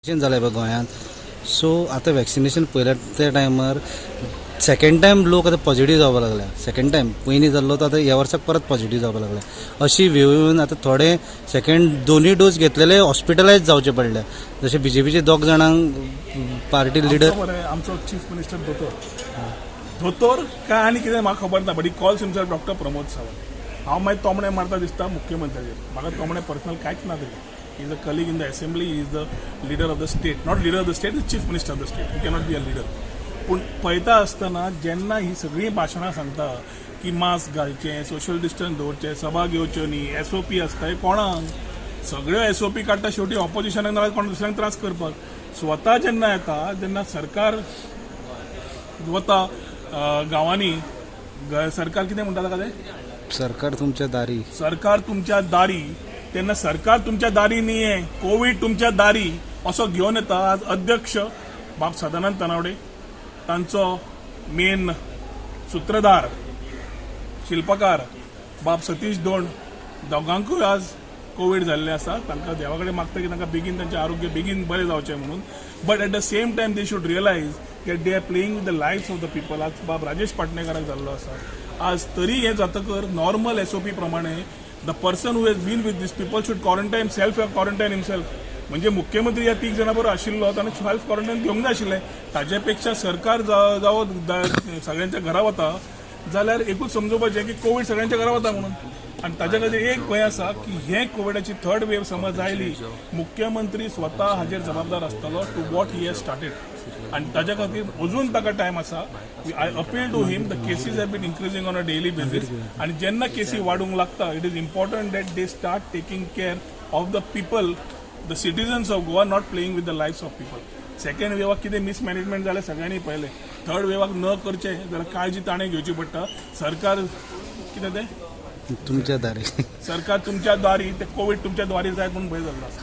Vaccination जालें पळय गोंयांत, सो आतां वॅक्सिनेशन पयल्या त्या टायमार सेकंड टायम लोक आतां पॉझिटीव जावपाक लागल्या. सेकंड टायम पयलीं जाल्लो तो आतां ह्या वर्साक परत पॉझिटीव जावपाक लागल्या. अशी वेव येवन आतां थोडे सेकंड दोनूय डोस घेतलेले हॉस्पिटलायज जावचे पडले, जशे बीजेपीचे दोग जाणांक पार्टी लिडर. आमचो मरे, आमचो चीफ मिनिस्टर दोतोर दोतोर काय आनी कितें म्हाका खबर ना, but he calls himself Doctor Pramod Sawant. हांव मागीर तोमणे मारता दिसता मुख्यमंत्र्याचेर. म्हाका तोमणे पर्सनल कांयच ना तेजें. Is a colleague in the assembly, is the leader of the state, not leader of the state, is chief minister of the state. He cannot be a leader. पूण पळयता आसतना जेन्ना ही सगळीं भाशणां सांगता की मास्क घालचें, सोशल डिस्टन्स दवरचें, सभा घेवच्यो न्ही, एसओपी आसता, हे कोणाक सगळ्यो एसओपी काडटा? शेवटी ऑपोजिशनाक नाल्यार कोण दुसऱ्यांक त्रास करपाक. स्वता जेन्ना येता, जेन्ना सरकार वता गांवांनी, सरकार कितें म्हणटा ताका तें? सरकार तुमच्या दारी. सरकार तुमच्या दारी. तेन्ना सरकार तुमच्या दारी न्ही, हें कोवीड तुमच्या दारी असो घेवन येता. आज अध्यक्ष बाब सदानंद तानावडे, तांचो मेन सुत्रधार, शिल्पकार बाब सतीश दोंड, दोगांकूय आज कोवीड जाल्लें आसा. तांकां देवा कडेन मागता की तांकां बेगीन तांचें आरोग्य बेगीन बरें जावचें म्हणून. But at the same time, they should realize that they are playing with the life of the people. आज बाब राजेश पाटणेकाराक जाल्लो आसा. आज तरी हें जातकर नॉर्मल एसओपी प्रमाणे the person who has been with these people should quarantine, self quarantine himself. म्हणजे मुख्यमंत्री ह्या तीग जाणां बरोबर आशिल्लो, ताणें सेल्फ क्वॉरंटायन घेवंक जाय आशिल्लें. ताजे पेक्षा सरकार जावं सगळ्यांच्या घरा वता जाल्यार एकूच समजुपाचें की कोवीड सगळ्यांच्या घरा वता म्हणून. आनी ताच्या खातीर एक भंय आसा की हे कोविडाची थर्ड वेव समज आयली, मुख्यमंत्री स्वता हाजेर जबाबदार आसतलो to what he has started. आनी ताच्या खातीर अजून ताका टायम आसा. I appeal to him. The cases have been increasing on a daily basis आनी जेन्ना केसी वाडूंक लागता, it is important that they start taking care of the people, the citizens of Goa, not playing with the life of people. Second वेवाक कितें mismanagement जालें सगळ्यांनी पळयलें. Third वेवाक न करचें जाल्यार काळजी ताणें घेवची पडटा. सरकार कितें तें तुमच्या दारी. सरकार तुमच्या दारी, ते कोवीड तुमच्या द्वारी जायत म्हणून भंय जाल्लो आसा.